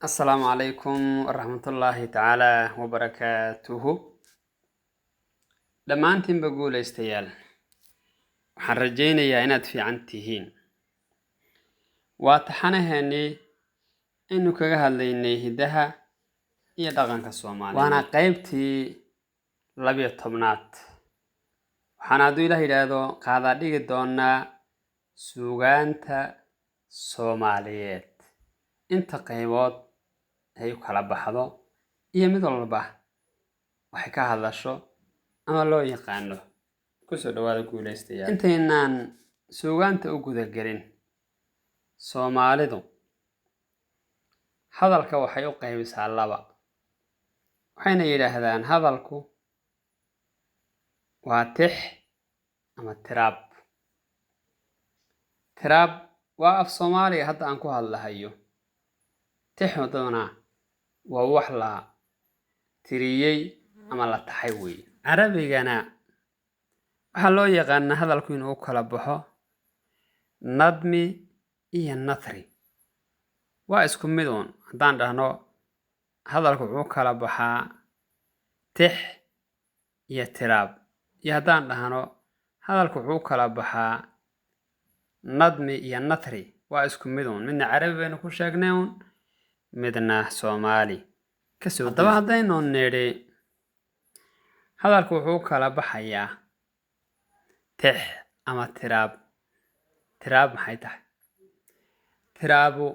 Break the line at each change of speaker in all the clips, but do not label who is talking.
Asalaamu calaykum waraxmatullaahi tacaala wabarakaatuhu. Dhammaantiinba guulaystayaal, waxaan rajaynayaa inaad fiican tihiin. Waa taxanaheennii aynu kaga hadlaynay hiddaha iyo dhaqanka Soomaaliya, waana qaybtii 12aad. Waxaan hadduu Ilaah yidhaahdo qaadaa dhigi doonaa suugaanta Soomaaliyeed inta qaybood ay u kala baxdo iyo mid walba waxay ka hadasho ama loo yaqaano. Kusoo dhawaada, guulaystayaal. Intaynaan suugaanta u gudagelin, Soomaalidu hadalka waxay u qaybisaa laba, waxayna yidhaahdaan hadalku waa tix ama tiraab. Tiraab waa af Soomaaliga hadda aan ku hadlahayo, tixduna waa wax la tiriyey ama la taxay weeye. Carabigana waxaa loo yaqaanaa hadalku inuu u kala baxo nadmi iyo nathri. Waa isku mid uun. Haddaan dhahno hadalku wuxuu kala baxaa tix iyo tiraab, iyo haddaan dhahno hadalku wuxuu kala baxaa nadmi iyo nathri, waa isku mid uun. Midna Carabi baynu ku sheegnay uun, midna Soomaali. Kasoo haddaba haddaynu nidhi hadalku wuxuu kala baxayaa tix ama tiraab, tiraab maxay tahay? Tiraabu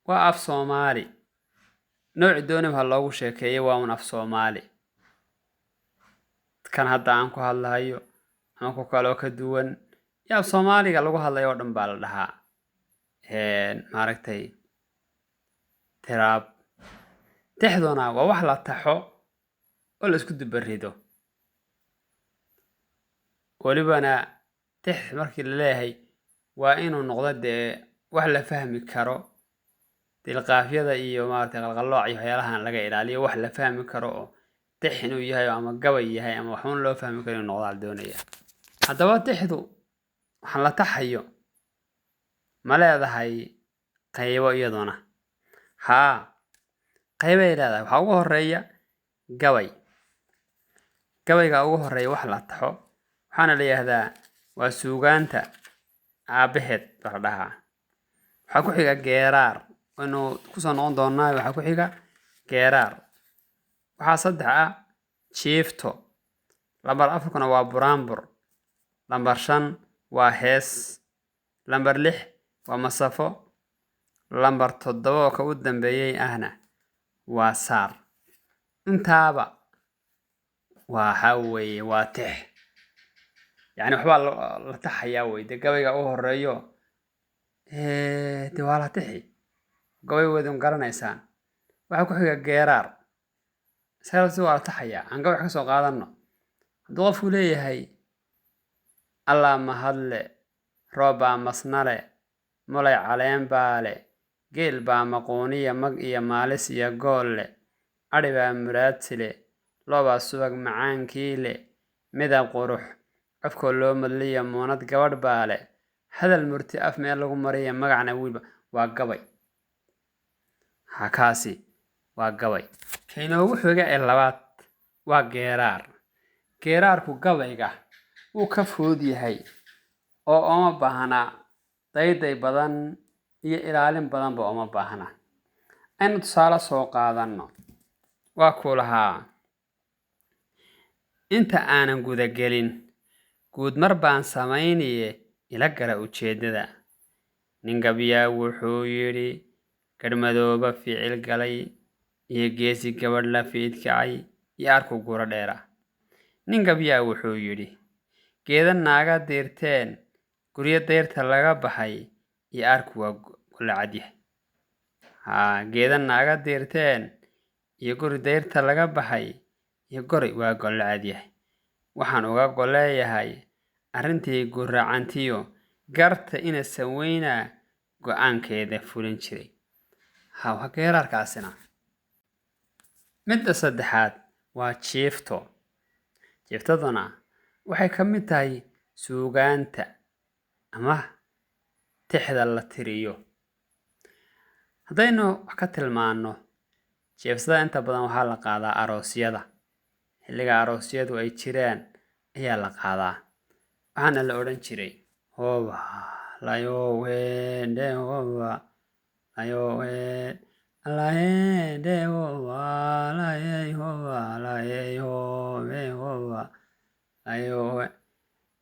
waa af Soomaali, nooci doonib ha loogu sheekeeyay, waa un af Soomaali kan hadda aan ku hadlahayo ama ku kaloo ka duwan iyo af Soomaaliga lagu hadlayo oo dhan baa la dhahaa maaragtay tiraab. Tixduna waa wax la taxo oo la isku dubarido. Welibana tix markii la leeyahay waa inuu noqdo dee wax la fahmi karo, dilqaafyada iyo maaragtay qalqallooc iyo waxyaalahan laga ilaaliyo, wax la fahmi karo oo tix inuu yahay ama gabay yahay ama waxuun loo fahmi karo inuu noqdo la doonaya. Haddaba tixdu waxaan la taxayo ma leedahay qaybo iyaduna? Haa, qaybay leedahay. Waxaa ugu horeeya gabay. Gabayga ugu horeeya wax la taxo, waxaana la yidhaahdaa waa suugaanta aabaheed baa la dhahaa. Waxaa ku xiga geeraar, waynu kusoo noqon doonaa. Waxaa ku xiga geeraar. Waxaa saddex ah jiifto, lambar afarkuna waa buraanbur, lambar 5 waa hees, lambar 6 waa masafo, lambar 7 oo ka u dambeeyey ahna waa saar. Intaaba waxaa weeye waa tix, yacni waxbaa la taxayaa wey. Dee gabayga u horeeyo dee waa la tixi, gabay weydun garanaysaan. Waxaa ku xiga geeraar, isaga laftiisa waa la taxayaa. Aan gabay wax ka soo qaadano. Hadduu qofku leeyahay "Allah mahadle, roob baa masnale, mulay caleen baa le, geel baa maquuniya, mag iyo maalis iyo gool leh, adhi baa muraadsi leh, loobaa subag macaankii leh, midab qurux afkoo loo madliya, muunad gabadh baa leh, hadal murti af meel lagu mariya, magacna wiilba," waa gabay. Ha, kaasi waa gabay. Kainoogu xiga ee labaad waa geeraar. Geeraarku gabayga wuu ka fudud yahay oo uma baahna dayday badan iyo ilaalin badanba uma baahna. Aynu tusaale soo qaadano. Waa ku lahaa: "Inta aanan gudagelin guud mar baan samaynaye, ila gara ujeeddada. Nin gabyaa wuxuu yidhi garhmadooba ficil galay iyo geesi gabadh la fiidkacay iyo arku guro dheera. Nin gabyaa wuxuu yidhi geeda naaga diirteen, guryo dayrta laga baxay iyo arku waa golla cadyahay. Haa, geeda naaga diirteen iyo guri dayrta laga baxay iyo gori waa golla cadyahay. Waxaan uga golleeyahay arrintii guracantiyo garta ina saweynaa go-aankeeda fulin jiray." Ha, waa geeraarkaasina. Midda saddexaad waa jiifto. Jiiftaduna waxay ka mid tahay suugaanta ama tixda la tiriyo. Haddaynu wax ka tilmaanno, jiiftada inta badan waxaa la qaadaa aroosyada. Xilliga aroosyadu ay jiraan ayaa la qaadaa. Waxaana la odhan jiray hooba layoweende hooba layoween laheende hooba layey hooba layey hoobe hooba layowe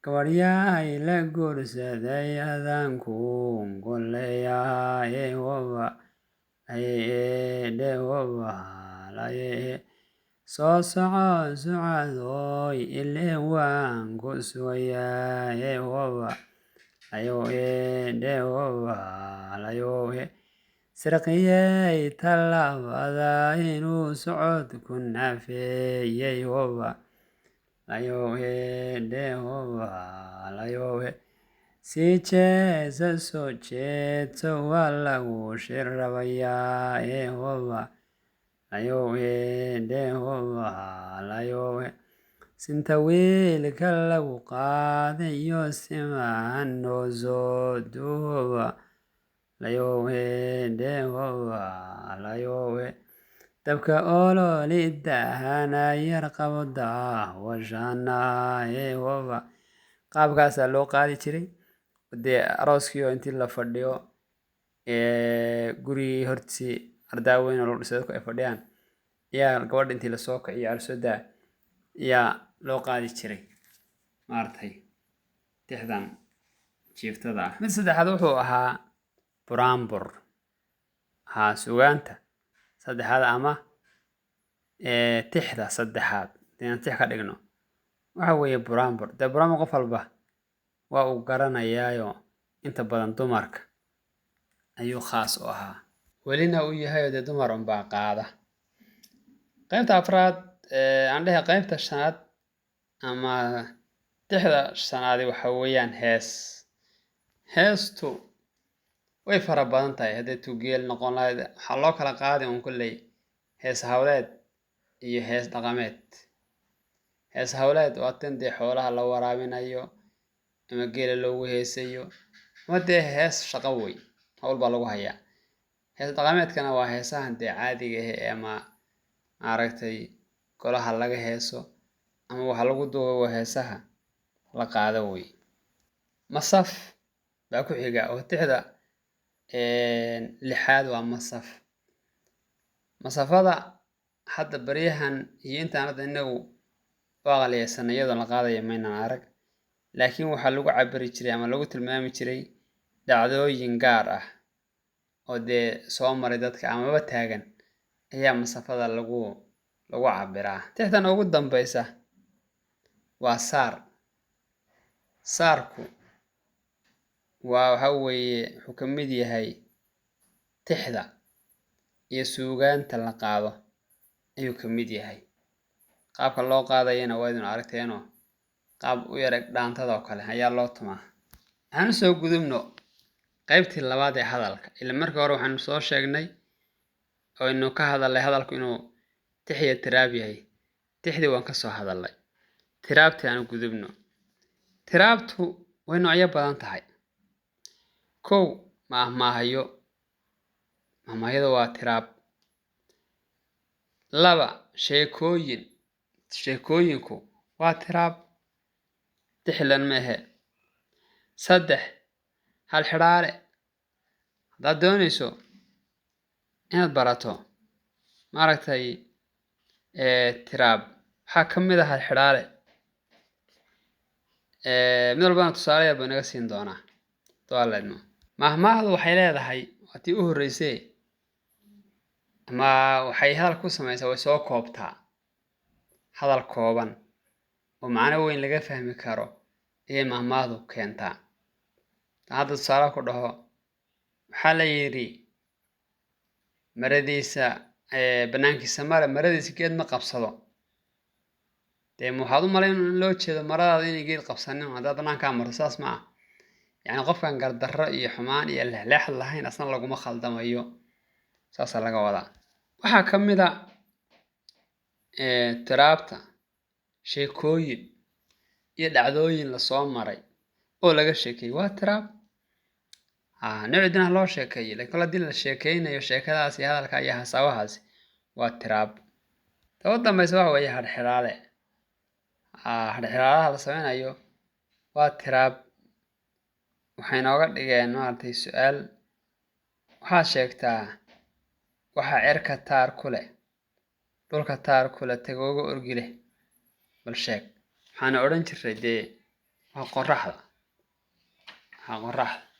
gabadhyahay la guursaday adanku golleeyahay hooba layeende hooba layee soo soco socodooy ileen waan ku sugayaa hooba layoweende hooba layowe sirqiyey tallaabada inuu socod ku naafeeyey hooba layoweende hooba layowe sii jeesa soo jeedso waa lagu shirabayaa hooba layoweende hooba layowe sinta wiilka lagu qaadayo siman noo soo duuba layoweende hooba layowe dabka ololidahana yar qabo daawashana hooba. Qaabkaasaa loo qaadi jiray. Dee arooskii oo intii la fadhiyo gurigii hortiisii ardaa weyn oo lagu dhisay dadku ay fadhiyaan ayaa gabadha intii lasoo kiciyo aroosada ayaa loo qaadi jiray maaragtay tixdan jiiftada ah. Mid saddexaad wuxuu ahaa buraanbur. Haa, sugaanta saddexaad ama tixda saddexaad inaan tix ka dhigno waxa weeye buraanbur. Dee buraanbur qof walba waa uu garanayaayo, inta badan dumarka ayuu khaas u ahaa, welina uu yahay dee dumar unbaa qaada. Qaybta afraad aan dhehe qaybta shanaad ama tixda shanaadi waxa weeyaan hees. Heestu way fara badan tahay. Hadday tugeel noqon lahayd, waxaa loo kala qaadi un kolley hees hawleed iyo hees dhaqameed. Hees hawleed waa tan dee xoolaha la waraabinayo ama geela loogu heesayo, ama dee hees shaqo wey, hawl baa lagu hayaa. Hees dhaqameedkana waa heesahan dee caadiga ah ama maaragtay golaha laga heeso ama waxa lagu duubo, waa heesaha la qaado wey. Masaf baa ku xiga oo tixda lixaad waa masaf. Masafada hadda baryahan iyo intaan hadda inagu u aqliyaysanay iyadoo la qaadayo maynaan arag, laakiin waxaa lagu cabiri jiray ama lagu tilmaami jiray dhacdooyin gaar ah oo dee soo maray dadka amaba taagan ayaa masafada lagu cabiraa. Tixdan ugu dambaysa waa saar. Saarku waa waxa weeye wuxuu ka mid yahay tixda iyo suugaanta la qaado ayuu ka mid yahay. Qaabka loo qaadayana waa idin aragteenoo, qaab u yar eg dhaantada oo kale ayaa loo tumaa. Waxaan usoo gudubno qaybtii labaad ee hadalka. Ila markii hore waxaanu soo sheegnay oo aynu ka hadalnay hadalku inuu tix iyo tiraab yahay. Tixdii waan ka soo hadalnay, tiraabtii aanu gudubno. Tiraabtu way noocyo badan tahay. Kow, maahmaahayo. Maahmaahyada waa tiraab. Laba, sheekooyin. Sheekooyinku waa tiraab, tixlan ma ahe. Saddex, halxidhaale. Haddaad doonayso inaad barato maaragtay tiraab, waxaa ka mid ah halxidhaale. Mid walbana tusaale yar buu inaga siin doonaa doaleedno. Maahmaahdu waxay leedahay waa tii u horreysee, ama waxay hadal ku samaysaa, way soo koobtaa. Hadal kooban oo macno weyn laga fahmi karo ayay maahmaahdu keentaa. Hadda tusaale ku dhaho, waxaa la yidhi maradiisa banaankiisa mare, maradiisa geed ma qabsado. Dee waxaad u malayn in loo jeedo maradaada inay geed qabsanin haddaad banaankaa marto? Saas ma ah. Yacni qofkan gardarro iyo xumaan iyo lexleexad lahayn asna laguma khaldamayo, saasaa laga wadaa. Waxaa ka mid a tiraabta sheekooyin iyo dhacdooyin lasoo maray oo laga sheekeeyey, waa tiraab. Noocii doona ha loo sheekeeyo, laakiin kol haddii la sheekeynayo, sheekadaas iyo hadalka iyo hasaawahaasi waa tiraab. Ta u dambaysa waxa weeye hadhxidhaale. Hadhxidhaalaha la sameynayo waa tiraab. Waxay nooga dhigeen, maaragtay, su-aal: waxaad sheegtaa waxa cirka taar ku leh, dhulka taar ku leh, tagoogo orgi leh, bal sheeg. Waxaana odhan jiray dee waa qoraxda, waa qoraxda.